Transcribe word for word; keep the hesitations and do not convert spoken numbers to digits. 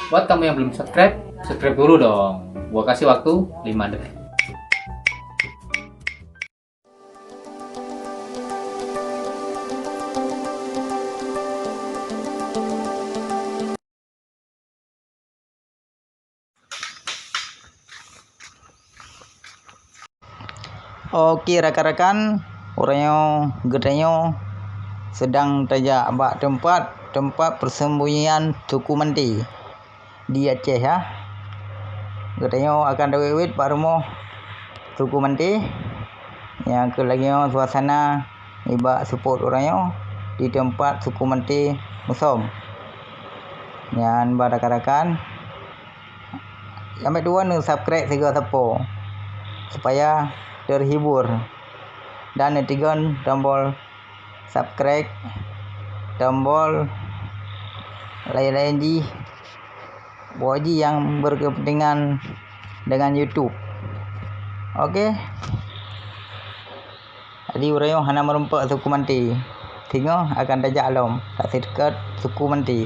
Buat kamu yang belum subscribe, subscribe dulu dong. Gua kasih waktu lima detik. Oke rakan-rakan, uroe nyoe geutanyoe seudang tajak bak teumpat, teumpat persembunyian suku Manté di Aceh, ya. Geutanyoe akan tawét-wét bak rumoh suku Manté. Nyang keu lagée nyoe suasana nibak seupôt uroe nyoe di teumpat suku Manté Musom. Nyan bak rakan-rakan, jangan lupa subscribe sigoe sapo supaya terhibur dan teuklik tombol subscribe, tombol lain-lain jih, buat jih yang berkepentingan dengan YouTube. Oke. Jadi uroe nyoe hana meurumpok suku Manté. Singoh akan tajak lom, tak seudeukat suku Manté.